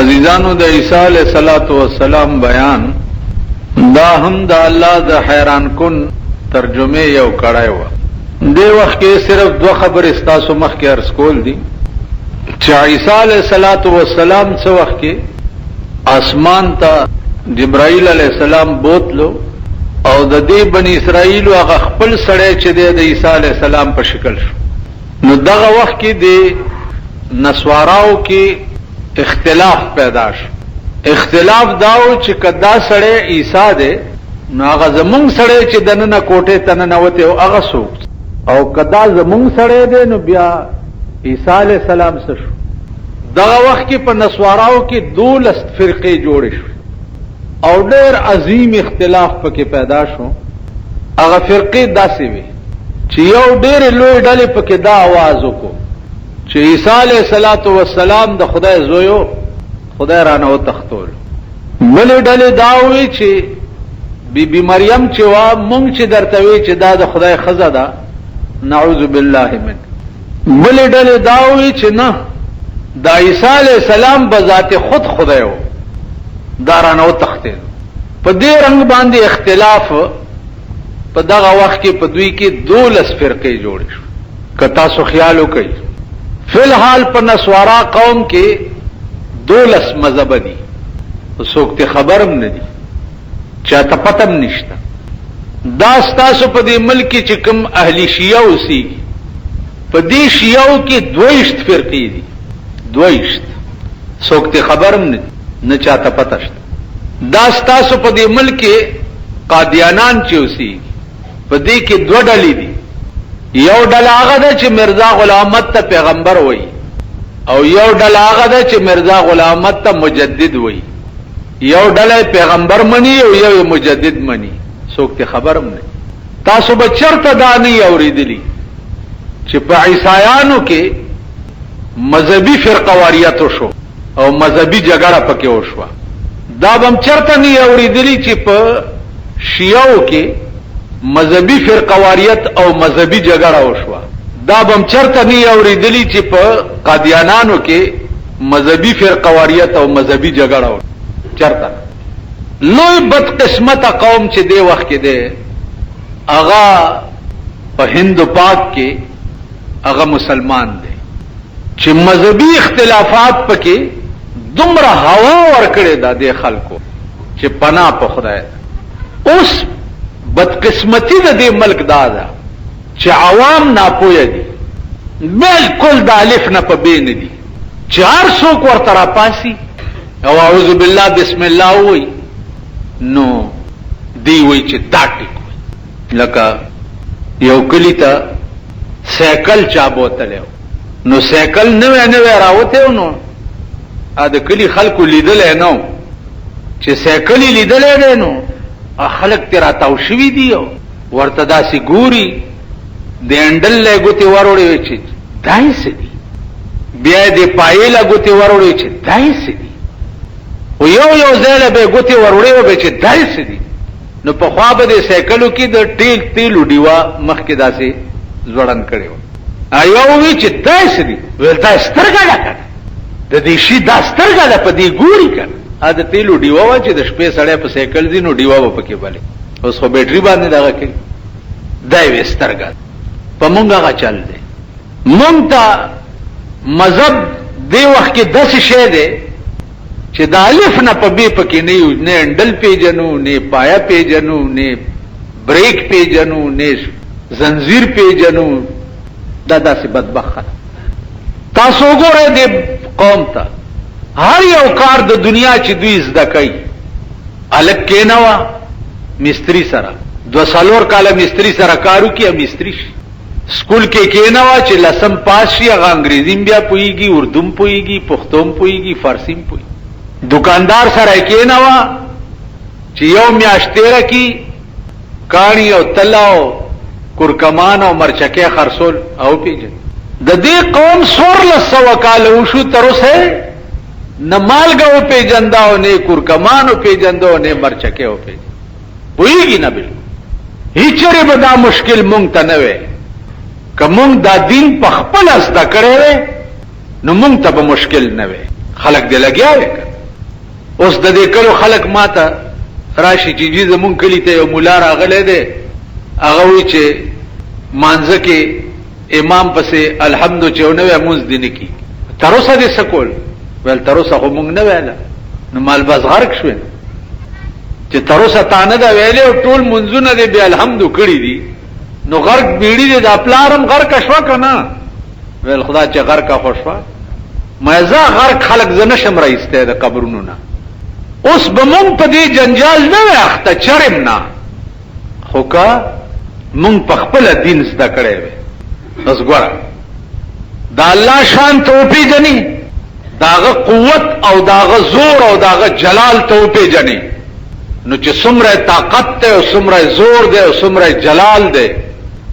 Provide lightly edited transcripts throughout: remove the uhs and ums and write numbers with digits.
عزیزانو، د عیسی علیه الصلاۃ والسلام بیان دا هم د الله د حیران کن ترجمه یو کړای و. دې وخت کې صرف دوه خبرې ستاسو مخ کې عرض کول دي چې عیسی علیه الصلاۃ والسلام څه وخت کې اسمان ته جبرائیل علیه السلام بوتلو او د دې بنی اسرائیل هغه خپل سړی چې دی د عیسی علیه السلام په شکل شو. نو دغه وخت کې د نسواراو کې اختلاف پیدا شو. اختلاف داو چې کدا سړی عیسی دی نو هغه زمونږ سړی چې دننه کوټې ته ننوتی او هغه څوک، او کدا زمونږ سړی دی نو بیا عیسی علیه السلام څه شو. دغه وخت کې په نسواراو کې 12 فرقې جوړې شوې او ډېر عظیم اختلاف پکې پیدا شو. هغه فرقې داسې وې چې یو ډېر لوی ډلې پکې دا आवाज وکړو چې عیسی علیه الصلاۃ والسلام د خدای زوی و، خدای رانه وتښتول. بلې ډلې دا ووی چې بی بی مریم چې وا مونږ چې درته وی چې دا د خدای ښځه ده، نعوذ بالله من. بلې ډلې دا ووی چې نه، دا عیسی علیه السلام بذات خود خدای و، دا رانه وتښتېد. په دې رنګ باندې اختلاف په دغه وخت کې په دوی کې 12 فرقې جوړې شوې. که تاسو خیال وکړئ فی الحال په نسوارا قوم کې 12 مذهب دي، څوک ته خبرم نه دي، چاته پتم نشته. دا ستاسو په دې ملک کې چې کوم اهل شیعه اوسېږي، په دې شیعو کې 22 فرقې دي، 22، څوک ته خبرم نه دي، نه چاته پته شته. دا ستاسو په دې ملک کې قادیانان چې اوسېږي، په دې کې دوه ډلې دي. یو ډله هغه ده چې مرزا غلام احمد ته پیغمبر وایي، او یو ډله هغه ده چې مرزا غلام احمد ته مجدد وایي. یو ډله پیغمبر مني او یو مجدد مني، څوک ته خبرم نه. تاسو به چرته دا نه اورېدلي چې په عیسایانو کې مذهبي فرقه واریت وشو او مذهبي جګړه پکې وشوه. دا به هم چرته نه اورېدلي چې په شیعو کې مذهبي فرقه واریت او مذهبي جګړه وشوه. دا به هم چرته نه اورېدلي چې په قادیانانو کې مذهبي فرقه واریت او مذهبي جګړه وشوه. چرته لوی بدقسمته قوم چې دې وخت کې دی، هغه په هندو پاک کې هغه مسلمان دی چې مذهبي اختلافات پکې دومره هوا ورکړې ده دې خلکو چې پناه په خدای ده. اوس بدقسمتي د دې ملک دا ده چې عوام ناپوهه دي، بالکل د الف نه په بې نه دي، چې هر څوک ورته راپاسي او اعوذ بالله بسم الله ووایي نو دی وایي چې دا ټیک وایي. لکه یو کلي ته سایکل چا بوتلی و، نو سایکل نوی نوی راوتی و، نو د کلي خلکو لیدلی نه و چې سایکل یې لیدلی دی، نو خلک ترې راتاو شوي دي او ورته داسې ګوري، د انډل له ګوتې وروړې وې چې دا یې څه دي، بیا یې د پایې له ګوتې وروړې چې دا یې څه دي، خو یو یو ځای له به یې ګوتې وروړې وې چې دا یې څه دي. نو پخوا به د سایکلو کې د ټیل تیلو ډیوه مخکې داسې ځوړند کړې وه. یو وی چې دا یې څه دي، ویل دا یې سترګه ده که نه، د دې شي دا سترګه ده، په دې ګوري که نه. د تیلو ډیوه وه چې د شپې سړی په سایکل ځي نو ډیوه به پکې بلې، اوس خو بیټري باندې دغه کوي. دا یې سترګه په مونږ هغه چل دی. مونږ ته مذهب دې وخت کې داسې شی دی چې د الف نه په بې پکې نه یو، نه انډل پیژنو، نه پایه پیژنو، نه بریک پیژنو، نه زنځیر پیژنو. دا داسې بدبخت خلک. تاسو وګورئ دې قوم ته هر یو کار د دنیا چې دوی زده کوي، هلک کېنوه مستري سره، 2-4 کاله مستري سره کار وکړي، مستري شي. سکول کې کېنوه چې لسم پاس شي، هغه انګریزي هم بیا پوهېږي، اردو هم پوهېږي، پښتو هم پوهېږي، فارسي هم پوهېږي. دکاندار سره یې کېنوه چې یو میاشت تېره کړي، کاڼي او تله او کورکمان او مرچکې خرڅول او پېژني. د دې قوم 1400 کاله وشو، تر اوسه نه مالګه وپېژنده او نه کورکمان وپېژنده او نه مرچکې وپېژنده، پوهېږي نه بالکل. هیچرې به دا مشکل مونږ ته نه وی. که مونږ دا دین په خپله زده کړی وی نو مونږ ته به مشکل نه وی. خلک دې لګیا وي. اوس د دې کلو خلک ماته راشي چې جی زمونږ کلي ته یو مولا راغلی دی، هغه وایي چې مانځه کې امام پسې الحمد چې ونه وایي مونځ دې نه کېږي. تر اوسه دې څه کول؟ ویل تر اوسه خو مونږ نه ویله. نو مال بس غرق شوې چې تر اوسه تا نه ده ویلې او ټول مونځونه دې بې الحمدو کړي دي، نو غرق بیړي دې دا پلار هم غرقه شوه که نه؟ ویل خدا چې غرقه خو شوه. ما زه غرق خلک زه نه شم را ایستی د قبرونو نه. اوس به مونږ په دې جنجال نه وی اخته چرم نه، خو که مونږ په خپله دین زده کړی وی. بس ګوره د الله شان ته وپېژنې، د هغه قوت او د هغه زور او د هغه جلال ته وپېژنې، نو چې څومره طاقت دی او څومره زور دی او څومره جلال دی،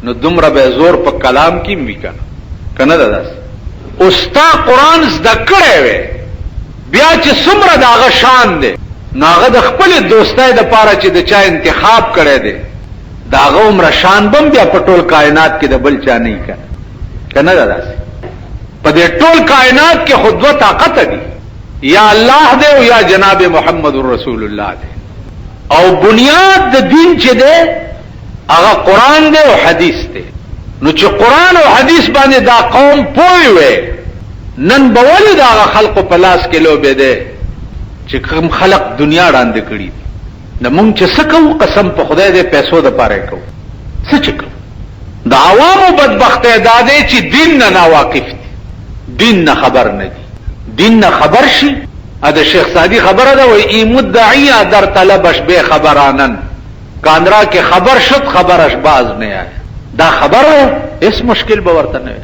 نو دومره به زور په کلام کې وي که نه؟ که نه ده داسې؟ اوس تا قرآن زده کړی وی، بیا چې څومره د هغه شان دی، نو هغه د خپلې دوستۍ دپاره چې د چا انتخاب کړی دی، د هغه عمره شان به هم بیا په ټول کائنات کې د بل چا نه وي که نه؟ که نه ده داسې؟ په دې ټول کائنات کې خو دوه طاقته دي، یا الله دی او یا جناب محمد رسول الله دی. او بنیاد د دین چې دی هغه قرآن دی او حدیث دی. نو چې قرآن او حدیث باندې دا قوم پوه وي، نن به ولې د هغه خلقو په لاس کې لوبې دی چې کوم خلق دنیا ړانده کړي دي؟ د مونږ چې څه کوو، قسم په خدای دی، پیسو دپاره یې کوو. څه چې کوو، د عوامو بدبختۍ دا دی چې دین نه ناواقف دي، دین نه خبر نه دي. دین نه خبر شي، د شیخ سعدي خبره ده، وایي ای مدعیا در طلبش بې خبرانن کاندرا کې خبر شد خبرش باز نه آیا. دا خبر وای هیڅ مشکل به ورته نه وي.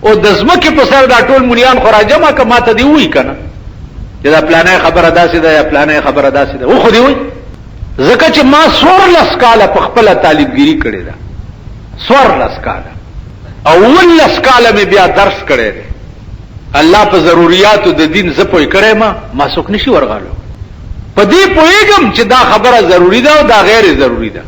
او د ځمکې په سر دا ټول مليان خو راجمع که ماته دې ووایي که نه چې دا پلانۍ خبره داسې ده یا پلانۍ خبره داسې ده، و خو دې وایي. ځکه چې ما 14 کاله په خپله طالبګیري کړې ده، 14 کاله او 17 کاله مې بیا درس کړی دی. الله په ضروریاتو د دین زه پوه کړی ما، ما څوک نشي ورغالو. په دې پوهېږم چې دا خبره ضروري ده او دا غیر ضروري ده.